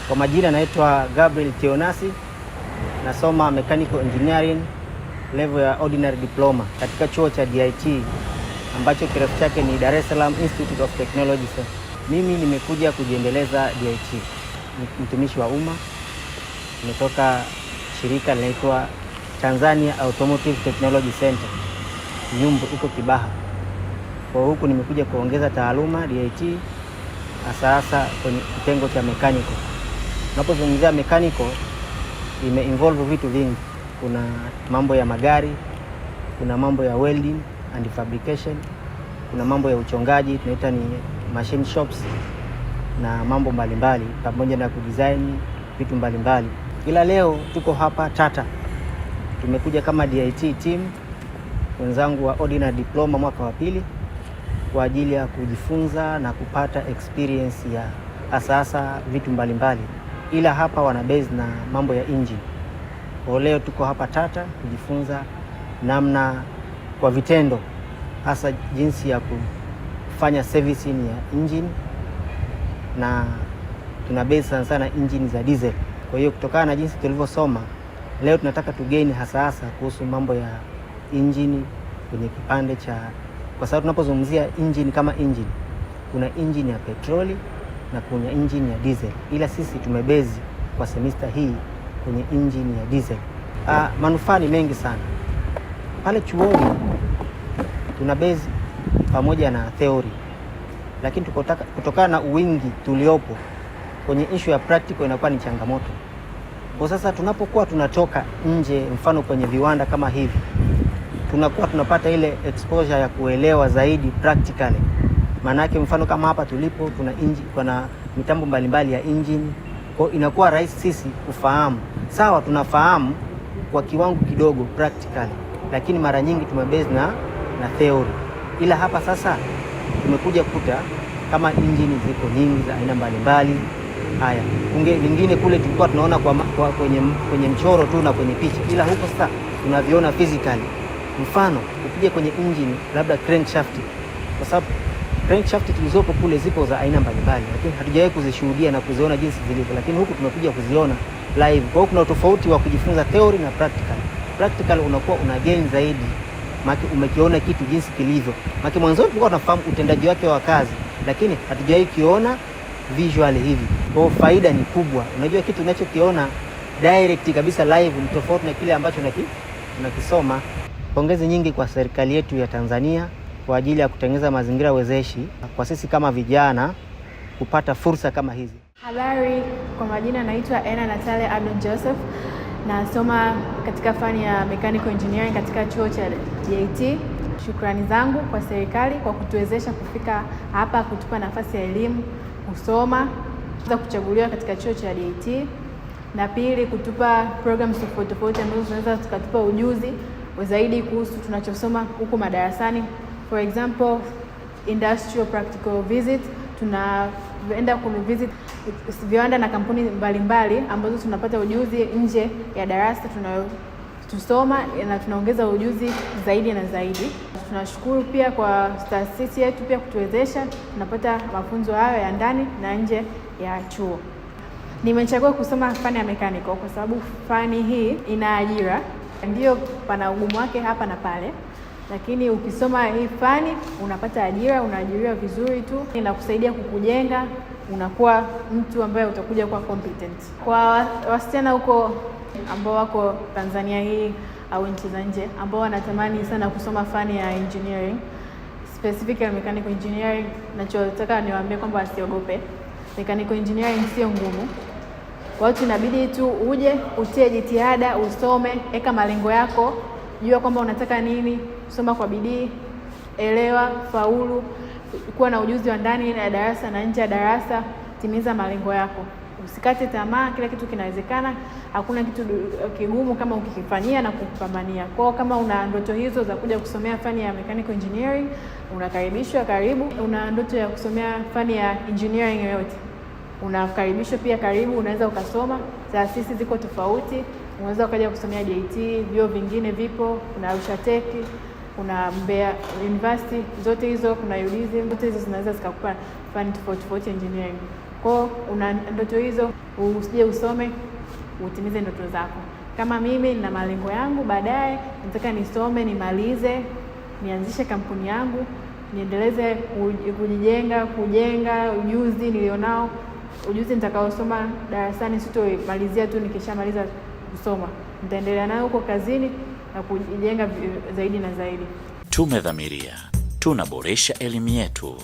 Kwa majina naitwa Gabriel Tionasi, nasoma Mechanical Engineering level ya Ordinary Diploma katika chuo cha DIT ambacho kirefu chake ni Dar es Salaam Institute of Technology. Mimi nimekuja kujiendeleza DIT, ni mtumishi wa umma, nimetoka shirika linaitwa Tanzania Automotive Technology Center Nyumbu, iko Kibaha. Kwa huku nimekuja kuongeza taaluma DIT, hasa hasa kwenye kitengo cha mechanical. Unapozungumzia mechanical ime involve vitu vingi. Kuna mambo ya magari, kuna mambo ya welding and fabrication, kuna mambo ya uchongaji tunaita ni machine shops na mambo mbalimbali, pamoja na kudesign vitu mbalimbali. Ila leo tuko hapa Tata, tumekuja kama DIT team, wenzangu wa Ordinary Diploma mwaka wa pili, kwa ajili ya kujifunza na kupata experience ya hasa hasa vitu mbalimbali, ila hapa wana base na mambo ya engine. Kwa leo tuko hapa Tata kujifunza namna kwa vitendo, hasa jinsi ya kufanya servicing ya engine, na tuna base sana sana engine za diesel. Kwa hiyo kutokana na jinsi tulivyosoma leo, tunataka tugain hasa hasa kuhusu mambo ya engine kwenye kipande cha, kwa sababu tunapozungumzia engine kama engine, kuna engine ya petroli na kuna engine ya diesel, ila sisi tumebase kwa semester hii kwenye engine ya diesel. Manufaa ni mengi sana pale chuoni, tuna base pamoja na theory, lakini kutokana na uwingi tuliopo kwenye issue ya practical inakuwa ni changamoto. Kwa sasa tunapokuwa tunatoka nje, mfano kwenye viwanda kama hivi, tunakuwa tunapata ile exposure ya kuelewa zaidi practically. Maanake mfano kama hapa tulipo tuna engine, kuna mitambo mbalimbali ya engine, kwa inakuwa rahisi sisi kufahamu. Sawa, tunafahamu kwa kiwango kidogo practically, lakini mara nyingi tumebase na theory, ila hapa sasa tumekuja kuta kama engine ziko nyingi za aina mbalimbali. Haya, vingine kule tulikuwa tunaona kwenye mchoro tu na kwenye picha, ila huko sasa tunaviona physically. Mfano ukija kwenye engine labda crankshaft, kwa sababu crankshaft tulizopo kule zipo za aina mbalimbali, lakini hatujawahi kuzishuhudia na kuziona jinsi zilivyo, lakini huku tumekuja kuziona live. Kwa hiyo kuna utofauti wa kujifunza theory na practical. Practical unakuwa una gain zaidi, maana umekiona kitu jinsi kilivyo. Maana mwanzoni tulikuwa tunafahamu utendaji wake wa kazi, lakini hatujawahi kiona visually hivi. Kwa hiyo faida ni kubwa. Unajua kitu unachokiona direct kabisa live ni tofauti na kile ambacho unakisoma. Pongezi nyingi kwa serikali yetu ya Tanzania kwa ajili ya kutengeneza mazingira wezeshi kwa sisi kama vijana kupata fursa kama hizi. Habari, kwa majina naitwa Ena Natalia Abdon Joseph, nasoma katika fani ya Mechanical Engineering katika chuo cha DIT. Shukrani zangu kwa serikali kwa kutuwezesha kufika hapa, kutupa nafasi ya elimu kusoma, kuchaguliwa katika chuo cha DIT, na pili kutupa programs tofauti tofauti ambazo zinaweza tukatupa ujuzi zaidi kuhusu tunachosoma huko madarasani. For example, industrial practical visit, tunaenda kuvisit viwanda na kampuni mbalimbali ambazo tunapata ujuzi nje ya darasa tunayotusoma na tunaongeza ujuzi zaidi na zaidi. Tunashukuru pia kwa taasisi yetu pia kutuwezesha tunapata mafunzo hayo ya ndani na nje ya chuo. Nimechagua kusoma fani ya mechanical kwa sababu fani hii ina ajira, ndiyo pana ugumu wake hapa na pale, lakini ukisoma hii fani unapata ajira, unaajiriwa vizuri tu, inakusaidia kukujenga, unakuwa mtu ambaye utakuja kuwa competent. Kwa wasichana huko ambao wako Tanzania hii au nchi za nje ambao wanatamani sana kusoma fani ya engineering, specifically mechanical engineering, nachotaka niwaambie kwamba wasiogope. Mechanical engineering sio ngumu. Watu inabidi tu uje utie jitihada, usome, eka malengo yako, jua kwamba unataka nini, soma kwa bidii, elewa, faulu, kuwa na ujuzi wa ndani ya darasa na nje ya darasa, timiza malengo yako. Usikate tamaa, kila kitu kinawezekana. Hakuna kitu kigumu kama ukikifanyia na kukipambania. Kwa kama una ndoto hizo za kuja kusomea fani ya mechanical engineering, unakaribishwa, karibu. Una ndoto ya kusomea fani ya engineering yoyote, unakaribishwa pia, karibu. Unaweza ukasoma, taasisi ziko tofauti, unaweza ukaja kusomea DIT, vyuo vingine vipo, kuna Arusha Tech, kuna Mbeya University, zote hizo, kuna UDSM, zote hizo zinaweza zikakupa fani tofauti tofauti engineering. Kwao una ndoto hizo, usije usome utimize ndoto zako. Kama mimi nina malengo yangu baadaye, nataka nisome, nimalize, nianzishe kampuni yangu, niendeleze kujijenga, kujenga ujuzi nilionao. Ujuzi nitakaosoma darasani sitoimalizia tu nikishamaliza kusoma, nitaendelea nayo huko kazini na kujijenga zaidi na zaidi. Tumedhamiria tunaboresha elimu yetu.